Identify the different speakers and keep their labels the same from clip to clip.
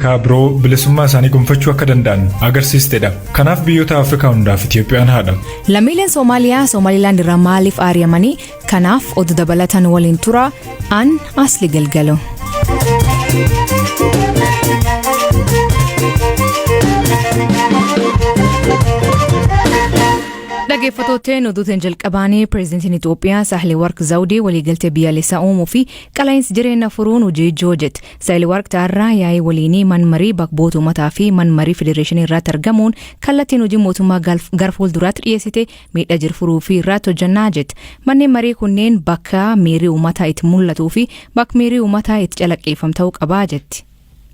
Speaker 1: Afrikaa biroo bilisummaa isaanii gonfachuu akka danda'an agarsiistedha. Kanaaf biyyoota Afrikaa hundaaf Itiyoophiyaan haadha.
Speaker 2: Lammiileen Soomaaliyaa Somaalilaand irraa maaliif aari'amanii? Kanaaf oduu dabalatan waliin tura an Asli Galgalo. Dhaggeeffattootni oduutiin jalqabaanii pireezidantiin Itoophiyaa Saahilewarq Zawudee waliigaltee biyyaalessaa uumuu fi qala'iinsi jireenya furuun hojii ijoo jette. Saahilewarq Taarraa yaa'ii waliinii man marii bakka bu'oota uummataa fi man marii federeeshinii irratti argamuun kallattiin hojii mootummaa gara fuulduraatti dhiyeessite miidhaa jiru furuu fi irratti hojjannaa jette. Manneen marii kunneen bakka miirri uummataa itti mul'atuu fi bakka miirri uummataa itti calaqqeeffamu ta'uu qabaa jetti.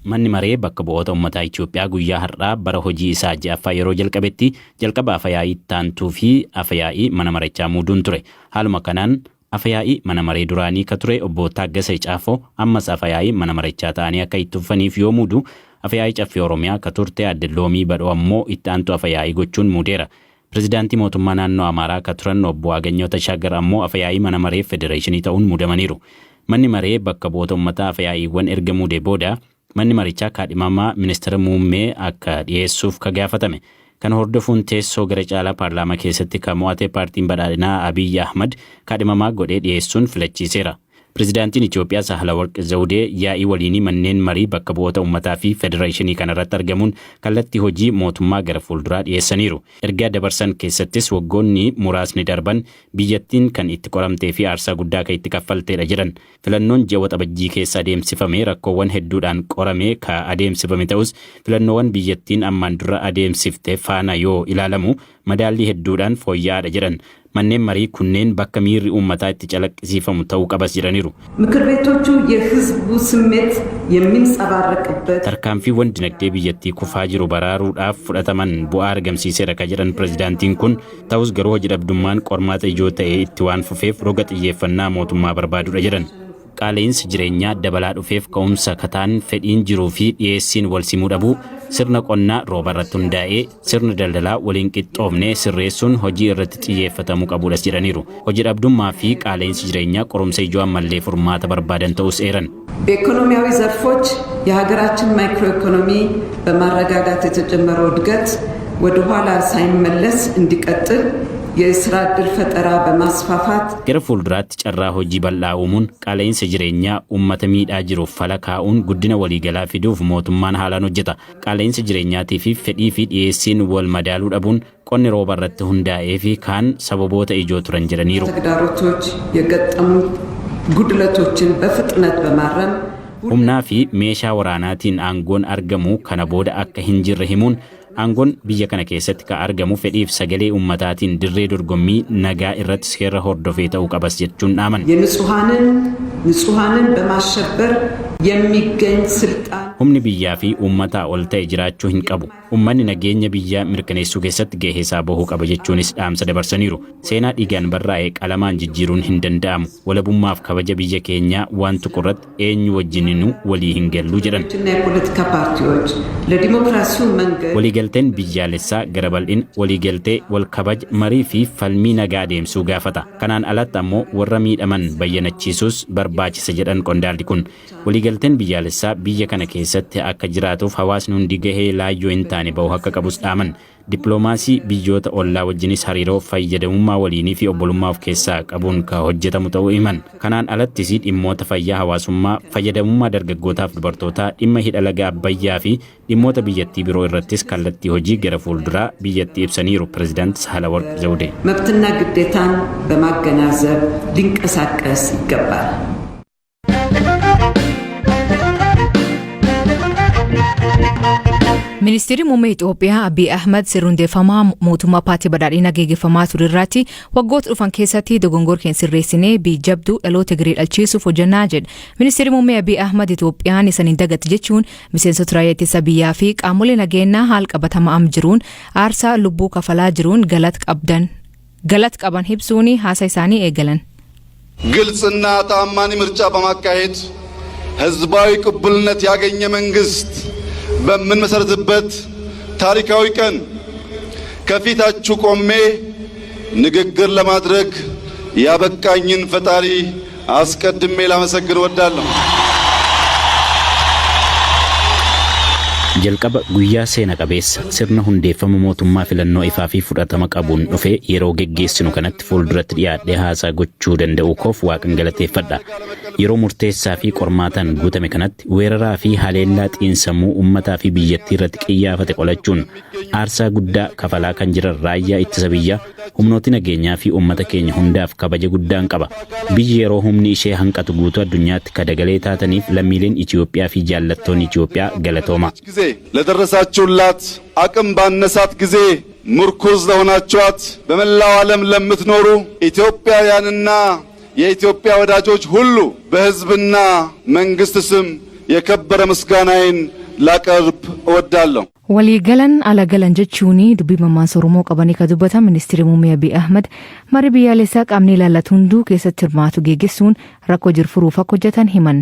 Speaker 3: Manni maree bakka bu'oota uummataa Itoophiyaa guyyaa har'aa bara hojii isaa ji'affaa yeroo jalqabetti jalqaba afayaa'ii taantuu fi afayaa'ii mana marichaa muuduun ture. Haaluma kanaan afayaa'ii mana maree duraanii ka ture obbo Taaggasee Caafoo ammas afayaa'ii mana marichaa ta'anii akka itti fufaniif yoo muudu, afayaa'ii Caffee Oromiyaa ka turte adde Loomii Badhoo ammoo itti aantu afayaa'ii gochuun muudeera. Pirezidaantii mootummaa naannoo Amaaraa ka turan obbo Aganyoo Tashaagar ammoo afayaa'ii mana maree federeeshinii ta'uun muudamaniiru. Manni maree bakka bu'oota uummataa afayaa'iiwwan erga muudee booda manni marichaa kaadhimamaa ministeera muummee akka dhiyeessuuf ka gaafatame. Kana hordofuun teessoo gara caalaa paarlaamaa keessatti ka mo'ate paartiin badhaadhinaa Abiyyi Ahmad kaadhimamaa godhee dhiyeessuun filachiiseera. Pirezidaantiin Itoophiyaa Saahilawarq Zawudee yaa'ii waliinii manneen marii bakka bu'oota uummataa fi federeeshinii kanarratti argamuun kallattii hojii mootummaa gara fuulduraa dhiyeessaniiru. Ergaa dabarsan keessattis waggoonni muraasni darban biyyattiin kan itti qoramtee fi aarsaa guddaa kan itti kaffalteedha jedhan. Filannoon ji'a Waxabajjii keessa adeemsifame rakkoowwan hedduudhaan qoramee ka adeemsifame ta'us, filannoowwan biyyattiin ammaan dura adeemsifte faana yoo ilaalamu madaallii hedduudhaan fooyya'aadha jedhan. Manneen marii kunneen bakka miirri uummataa itti calaqqisiifamu ta'uu qabas jedhaniiru.
Speaker 4: ምክር ቤቶቹ የሕዝቡ ስሜት የሚንጸባረቅበት
Speaker 3: Tarkaanfiiwwan dinagdee biyyattii kufaa jiru baraaruudhaaf fudhataman bu'aa argamsiiseera ka jedhan pirezidaantiin kun, ta'us garuu hojii dhabdummaan qormaata ijoo ta'ee itti waan fufeef roga xiyyeeffannaa mootummaa barbaadudha jedhan. Qaala'insi jireenyaa dabalaa dhufeef ka'umsa kataan fedhiin jiruu fi dhiyeessiin wal simuu dhabuu, sirna qonnaa rooba irratti hundaa'ee, sirna daldalaa waliin qixxoofne sirreessuun hojii irratti xiyyeeffatamuu qabudhas jedhaniiru. Hojii dhabdummaa fi qaala'insi jireenyaa qorumsa ijoo ammallee furmaata barbaadan ta'us eeran.
Speaker 4: በኢኮኖሚያዊ ዘርፎች የሀገራችን ማይክሮ ኢኮኖሚ በማረጋጋት የተጀመረው እድገት ወደ ኋላ ሳይመለስ እንዲቀጥል የስራ ዕድል ፈጠራ በማስፋፋት
Speaker 3: Gara fuulduraatti carraa hojii bal'aa uumuun, qaala'insa jireenyaa uummata miidhaa jiruuf fala kaa'uun guddina waliigalaa fiduuf mootummaan haalaan hojjeta. Qaala'insa jireenyaatii fi fedhii fi dhiyeessiin wal madaaluu dhabuun, qonni rooba irratti hundaa'ee fi kaan sababoota ijoo turan jedhaniiru.
Speaker 4: ተግዳሮቶች የገጠሙ ጉድለቶችን በፍጥነት በማረም
Speaker 3: Humnaa fi meeshaa waraanaatiin aangoon argamu kana booda akka hin jirre himuun, aangoon biyya kana keessatti ka argamu fedhiif sagalee uummataatiin dirree dorgommii nagaa irratti seera hordofee ta'uu qabas jechuun dhaaman.
Speaker 4: የንጹሐንን ንጹሐንን በማሸበር የሚገኝ ስልጣን
Speaker 3: Humni biyyaa fi uummataa ol ta'e jiraachuu hin qabu. Uummanni nageenya biyyaa mirkaneessuu keessatti gahee isaa bahuu qaba jechuunis dhaamsa dabarsaniiru. Seenaa dhiigaan barraa'e qalamaan jijjiiruun hin danda'amu. Walabummaaf kabaja biyya keenyaa waan tuqu irratti eenyu wajjininuu walii hin gallu jedhan.
Speaker 4: እና የፖለቲካ ፓርቲዎች ለዲሞክራሲው መንገድ
Speaker 3: Waliigalteen biyyaalessaa gara bal'ina waliigaltee wal kabaja, marii fi falmii nagaa adeemsuu gaafata. Kanaan alatti ammoo warra miidhaman bayyanachiisuus barbaachisa jedhan qondaalli kun. Waliigalteen biyyaalessaa biyya kana keessatti akka jiraatuuf hawaasni hundi gahee laayyoo hin taane bahu akka qabus dhaaman. Dippiloomaasii biyyoota ollaa wajjinis hariiroo fayyadamummaa waliinii fi obbolummaa of keessaa qabuun ka hojjetamu ta'uu himan. Kanaan alattis dhimmoota fayyaa hawaasummaa, fayyadamummaa dargaggootaaf dubartootaa, dhimma hidha laga Abbayyaa fi dhimmoota biyyattii biroo irrattis kallattii hojii gara fuulduraa biyyattii ibsaniiru pirezidaanti Saahilawarq Zawudee.
Speaker 4: መብትና ግዴታን በማገናዘብ ሊንቀሳቀስ ይገባል።
Speaker 2: Ministeerri muummee Itoophiyaa Abiy Ahmad sirna hundeeffamaa mootummaa paartii badhaadhinaa geggeeffamaa ture irratti waggoota dhufan keessatti dogongora keenya sirreessinee biyya jabduu dhaloota egeree dhalchiisuuf hojjannaa jedha. Ministeerri muummee Abiy Ahmad Itoophiyaan isaan hin dagatti jechuun miseensota raayyaa ittisa biyyaa fi qaamolee nageenyaa haala qabatamaa am jiruun aarsaa lubbuu kafalaa jiruun galata qaban ibsuun haasaa isaanii eegalan.
Speaker 5: ግልጽና ተአማኒ ምርጫ በማካሄድ ህዝባዊ ቅቡልነት ያገኘ መንግስት በምንመሰርትበት ታሪካዊ ቀን ከፊታችሁ ቆሜ ንግግር ለማድረግ ያበቃኝን ፈጣሪ አስቀድሜ ላመሰግን እወዳለሁ።
Speaker 3: Jalqaba guyyaa seena qabeessa sirna hundeeffama mootummaa filannoo ifaa fi fudhatama qabuun dhufe yeroo geggeessinu kanatti fuulduratti dhiyaadhee haasaa gochuu danda'u koof Waaqan galateeffadha. Yeroo murteessaa fi qormaataan guutame kanatti weeraraa fi haleellaa xiinsammuu uummataa fi biyyattii irratti qiyyaafate qolachuun aarsaa guddaa kafalaa kan jiran raayyaa ittisa biyyaa, humnooti nageenyaa fi uummata keenya hundaaf kabaja guddaan qaba. Biyyi yeroo humni ishee hanqatu guutuu addunyaatti kadagalee taataniif lammiileen Itoophiyaa fi jaallattoonni Itoophiyaa galatooma.
Speaker 5: ጊዜ ለደረሳችሁላት፣ አቅም ባነሳት ጊዜ ምርኩዝ ለሆናችኋት፣ በመላው ዓለም ለምትኖሩ ኢትዮጵያውያንና የኢትዮጵያ ወዳጆች ሁሉ በሕዝብና መንግስት ስም የከበረ ምስጋናዬን ላቀርብ እወዳለሁ።
Speaker 2: Waliigalan ala galan jechuun dubbii mammaansa Oromoo qabanii kan dubbatan Ministeerri Muummee Abiy Ahmad marii biyyaalessaa qaamni ilaallatu hunduu keessatti hirmaatu geggeessuun rakkoo jiru furuuf akka hojjetan himan.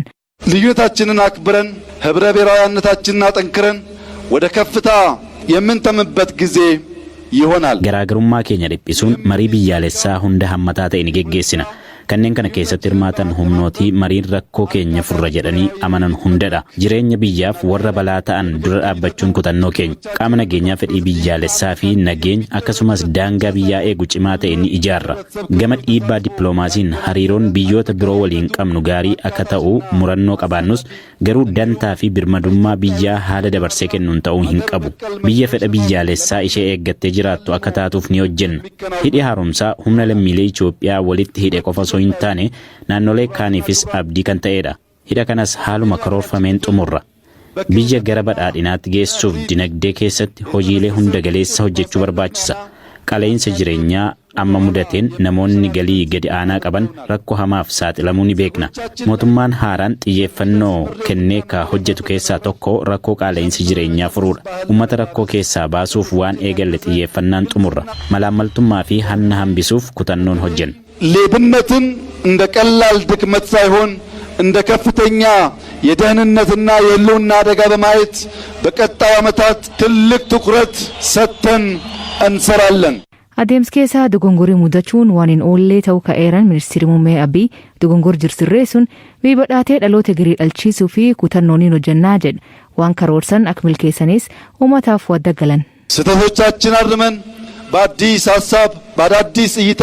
Speaker 5: ልዩነታችንን አክብረን ህብረ ብሔራዊ አንድነታችንን አጠንክረን ወደ ከፍታ የምንተምበት ጊዜ ይሆናል።
Speaker 3: Garaagarummaa keenya dhiphisuun marii biyyaalessaa hunda hammataa ta'e ni geggeessina. Kanneen kana keessatti hirmaatan humnootii mariin rakkoo keenya furra jedhanii amanan hundadha. Jireenya biyyaaf warra balaa ta'an dura dhaabbachuun kutannoo keenya. Qaama nageenyaa fedhii biyyaalessaa fi nageenya akkasumas daangaa biyyaa eegu cimaa ta'e ni ijaarra. Gama dhiibbaa dippiloomaasiin hariiroon biyyoota biroo waliin qabnu gaarii akka ta'u murannoo qabaannus, garuu dantaa fi birmadummaa biyyaa haala dabarsee kennuun ta'uu hin qabu. Biyya fedha biyyaalessaa ishee eeggattee jiraattu akka taatuuf ni hojjenna. Hidhi haaromsaa humna lammiilee Itoophiyaa walitti hidhe qofa osoo hin taane naannolee kaaniifis abdii kan ta'edha. Hidha kanas haaluma karoorfameen xumurra. Biyya gara badhaadhinaatti geessuuf dinagdee keessatti hojiilee hunda galeessa hojjechuu barbaachisa. Qala'insa jireenyaa amma mudateen namoonni galii gadi aanaa qaban rakkoo hamaaf saaxilamuu ni beekna. Mootummaan haaraan xiyyeeffannoo kennee ka hojjetu keessaa tokko rakkoo qaala'insa jireenyaa furuudha. Uummata rakkoo keessaa baasuuf waan eegalle xiyyeeffannaan xumurra. Malaammaltummaa fi hanna hambisuuf kutannoon hojjenna.
Speaker 5: ሌብነትን እንደ ቀላል ድክመት ሳይሆን እንደ ከፍተኛ የደህንነትና የሕልውና አደጋ በማየት በቀጣዩ ዓመታት ትልቅ ትኩረት ሰጥተን እንሰራለን።
Speaker 2: Adeemsa keessaa dogongorii mudachuun waan hin oollee ta'uu ka'eeran Ministeerri Muummee Abiy dogongor jirsirreessuun biyya badhaatee dhaloota garii dhalchiisuu fi kutannooniin hojjannaa jedha. Waan karoorsan akka milkeessanis uummataaf wadda galan.
Speaker 5: ስህተቶቻችን አርመን በአዲስ ሀሳብ በአዳዲስ እይታ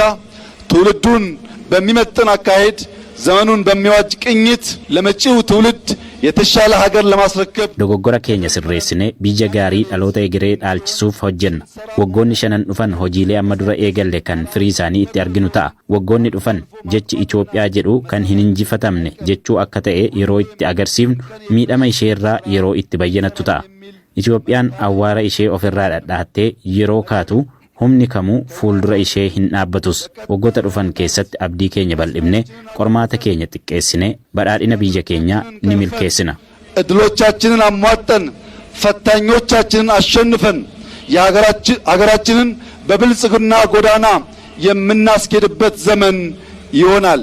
Speaker 5: ትውልዱን በሚመጥን አካሄድ ዘመኑን በሚዋጅ ቅኝት ለመጪው ትውልድ የተሻለ ሀገር ለማስረከብ
Speaker 3: Dogoggora keenya sirreessinee biyya gaarii dhaloota egeree dhaalchisuuf hojjenna. Waggoonni shanan dhufan hojiilee amma dura eegalle kan firii isaanii itti arginu ta'a. Waggoonni dhufan jechi Itoophiyaa jedhu kan hin injifatamne jechuu akka ta'e yeroo itti agarsiifnu, miidhama isheerraa yeroo itti bayyanattu ta'a. Itoophiyaan awwaara ishee ofirraa dhadhaattee yeroo kaatu humni kamuu fuuldura ishee hin dhaabbatus. Waggoota dhufan keessatti abdii keenya bal'ifnee, qormaata keenya xiqqeessinee, badhaadhina biyya keenyaa ni milkeessina.
Speaker 5: እድሎቻችንን አሟጠን ፈታኞቻችንን አሸንፈን የሀገራችንን በብልጽግና ጎዳና የምናስኬድበት ዘመን ይሆናል።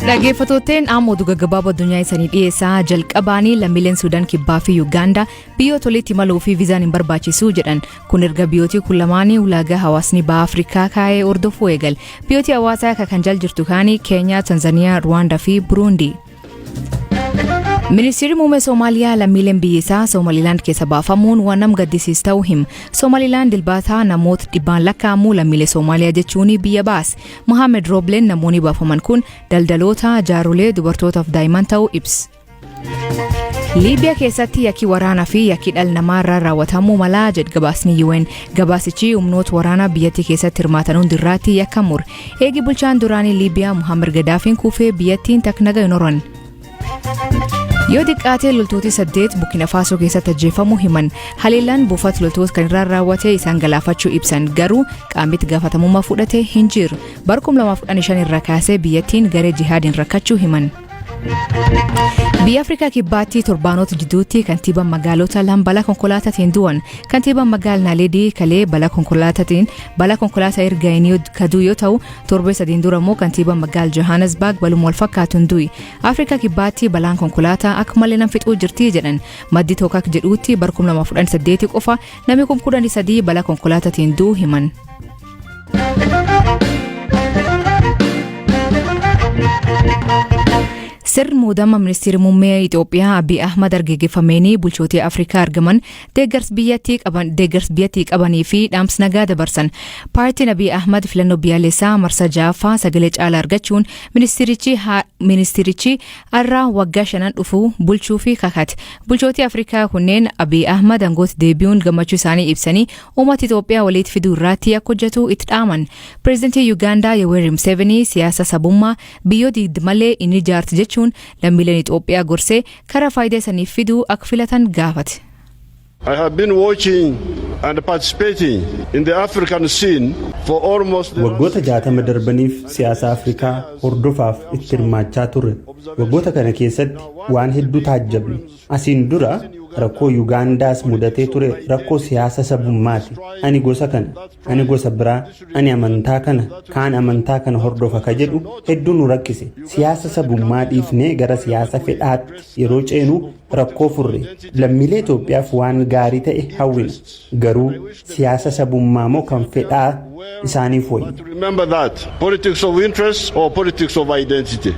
Speaker 2: Dhaggeeffattootteen amma oduu gaggabaaboo addunyaa isanii dhiyeessaa. Jalqabaanii lammiileen Suudaan Kibbaa fi Yuugaandaa biyyoota walitti imaluu fi viizaan hin barbaachisu jedhan. Kun erga biyyooti kun lamaanii ulaagaa hawaasni baha Afrikaa kaa'ee hordofuu eegal. Biyyooti hawaasaa kan jal jirtu kaanii Keenyaa, Tanzaniyaa, Ruwaandaa fi Buruundii. Ministeerri Muummee Soomaaliyaa lammiileen biyya isaa Soomalilaand keessa baafamuun waan nama gaddisiis ta'uu hima. Soomalilaand dilbaataa namoota dhibbaan lakkaa'amu lammiilee Soomaaliyaa jechuun biyya baase. Mohaammed Roobleen namoonni baafaman kun daldaloota, jaarolee, dubartootaaf daa'imman ta'uu ibsa. Liibiyaa keessatti yakki waraanaa fi yakki dhala namaa irraa raawwatamuu malaa jedhe gabaasni UN. Gabaasichi humnoota waraanaa biyyattii keessatti hirmaatan hundirraatti yakka mure. Eegi bulchaan duraanii Liibiyaa Muhammad Gadaafiin kufee biyyattiin takka naga hin horan. Yoo xiqqaatee loltooti 8 Burkina Faasoo keessatti ajjeefamuu himan. Haleellaan buufata loltoota kan irraan raawwate isaan galaafachuu ibsan, garuu qaamni itti gaafatamummaa fudhate hin jiru. Bara 2015 irraa kaasee biyyattiin garee jihaadiin rakkachuu himan. Biyya Afrikaa Kibbaatti torbaanota jidduutti kantiibaan magaalota lama balaa konkolaataatiin du'an. Kantiibaan magaalaa Naaleedii kalee balaa konkolaataatiin balaa konkolaataa erga inni kaduu yoo ta'u, torbee sadiin dura immoo kantiibaan magaalaa Johannesburg baluma wal fakkaatuun du'i. Afrikaa Kibbaatti balaan konkolaataa akka malee nam fixuu jirti jedhan. Maddi tokko akka jedhutti bara 2018 qofa namni 13,000 balaa konkolaataatiin du'uu himan. Sirni muudama ministeera muummee Itoophiyaa Abiy Ahmad argaggeeffameenii bulchootii Afrikaa argaman deeggarsa biyyattii qabanii fi dhaamsa nagaa dabarsan. Paartiin Abiy Ahmad filannoo biyyaalessaa marsaa ja'affaa sagalee caalaa argachuun ministeerichi har'a waggaa 5n dhufu bulchuu fi kakate. Bulchootii Afrikaa kunneen Abiy Ahmad aangootti deebi'uun gammachuu isaanii ibsanii, uummata Itoophiyaa walitti fiduu irratti akka hojjetu itti dhaaman. Pireezidantii Yuugaandaa Yoweri Museveni siyaasa sabummaa biyyoota malee inni ijaarti jechuun lammiileen Itoophiyaa gorsee karaa faayidaa isaaniif fiduu akka filatan gaafate.
Speaker 6: I have been watching and participating in the African scene for almost the
Speaker 7: Waggoota 60 darbaniif siyaasa Afrikaa hordofaaf itti hirmaachaa turre. Waggoota kana keessatti waan hedduu taajjabne. Asiin dura rakkoo Yuugaandaas mudatee ture rakkoo siyaasa sabummaati. Ani gosa kana, ani gosa biraa, ani amantaa kana, kaan amantaa kana hordofa ka jedhu hedduu nu rakkise. Siyaasa sabummaa dhiifnee gara siyaasa fedhaatti yeroo ceenu rakkoo furre. Lammiilee Itoophiyaaf waan gaarii ta'e hawwina. Garuu siyaasa sabummaa moo kan fedhaa isaaniif wayya?
Speaker 6: Remember that politics of interest or politics of identity.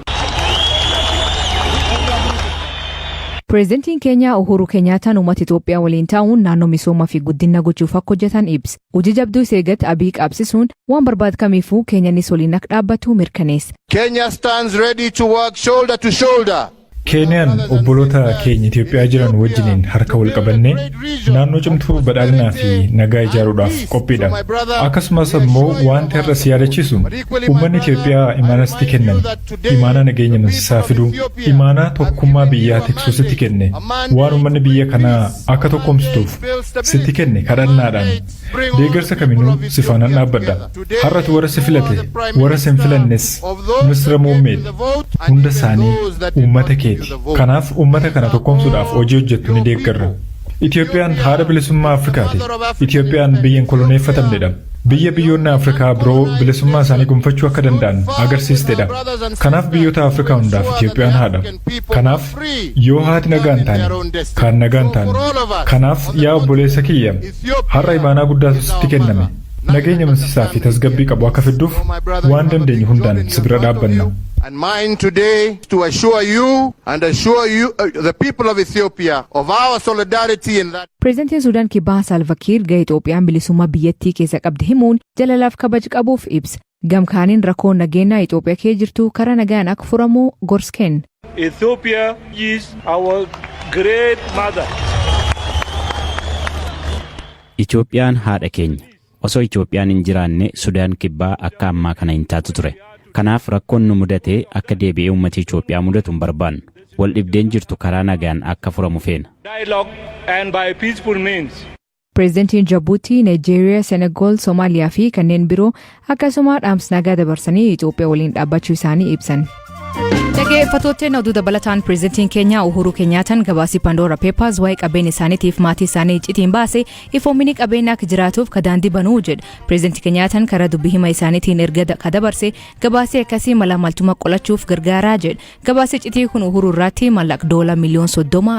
Speaker 2: Pireezidantiin Keeniyaa Uhuru Keenyaataan uummata Itoophiyaa waliin ta'uun naannoo misoomaa fi guddina gochuuf akka hojjetan ibsa. Hojii jabduu isa eeggate Abiy qabsiisuun waan barbaadu kamiifuu Keenyaanis waliin akka dhaabbatu mirkaneessa.
Speaker 8: Kenya stands ready to work shoulder to shoulder.
Speaker 1: Keeniyaan obboloota keenya Itoophiyaa jiran wajjiniin harka wal qabannee naannoo cimtuu badhaadhinaa fi nagaa ijaaruudhaaf qophiidha. Akkasumas immoo wanti har'a si yaadachiisu, uummanni Itoophiyaa imaana sitti kennan, imaanaa nageenya amansiisaa fiduu, imaanaa tokkummaa biyyaa tiksuu sitti kenne, waan uummanni biyya kanaa akka tokkoomsituuf sitti kenne kadhannaadhaan deeggarsa kaminuu si faanaan dhaabbadha. Har'atu warra si filate, warra si hin filannes, ministeera muummeeti. Hunda isaanii uummata keeti. Kanaaf uummata kana tokkoomsuudhaaf hojii hojjettu ni deeggarra. Itoophiyaan haadha bilisummaa Afrikaati. Itoophiyaan biyya hin koloneeffatamnedha. Biyya biyyoonni Afrikaa biroo bilisummaa isaanii gonfachuu akka danda'an agarsiistedha. Kanaaf biyyoota Afrikaa hundaaf Itoophiyaan haadha. Kanaaf yoo haati nagaa hin taane, kaan nagaa hin taane. Kanaaf yaa obboleessa kiyya, har'a imaanaa guddaatu sitti kenname. Nageenya amansiisaa fi tasgabbii qabu akka fidduuf waan dandeenyu hundaan si bira dhaabbanna.
Speaker 8: And mine today to assure you and assure you, the people of Ethiopia, of our solidarity in that.
Speaker 2: Pireezidantiin Suudaan Kibbaa Saalvakiir gahee Itoophiyaan bilisummaa biyyattii keessa qabdi himuun jalalaaf kabaja qabuuf ibsa. Gamkaaniin rakkoon nageenyaa Itoophiyaa keessa jirtu karaa nagaan akka furamu gorsa kenna.
Speaker 9: Ethiopia is our great mother.
Speaker 3: Itoophiyaan haadha keenya. Osoo Itoophiyaan hin jiraanne Sudaan Kibbaa akka ammaa kana hin taatu ture. Kanaaf rakkoon nu mudatee akka deebi'ee uummata Itoophiyaa mudatu hin barbaannu. Wal dhibdeen jirtu karaa nagaan akka furamu feena.
Speaker 9: Dialogue and by peaceful means.
Speaker 2: Pireezidantiin Jabuutii, Naayijeeriyaa, Senegaal, Soomaaliyaa fi kanneen biroo akkasuma dhaamsa nagaa dabarsanii Itoophiyaa waliin dhaabbachuu isaanii ibsan. Dhaggeeffattootni, oduu dabalataan, pireezidantiin Keenyaa Uhuru Keenyaataan gabaasii Pandora Papers waa'ee qabeenya isaaniitiif maatii isaanii iccitiin baase ifoomini qabeenya akka jiraatuuf ka daandii banuu jedha. Pireezidantii Keenyaataan karaa dubbii hima isaaniitiin erga ka dabarse gabaasii akkasii mala maltummaa qolachuuf gargaaraa jedha. Gabaasii iccitii kun Uhuru irratti mallaqa doola miliyoon 30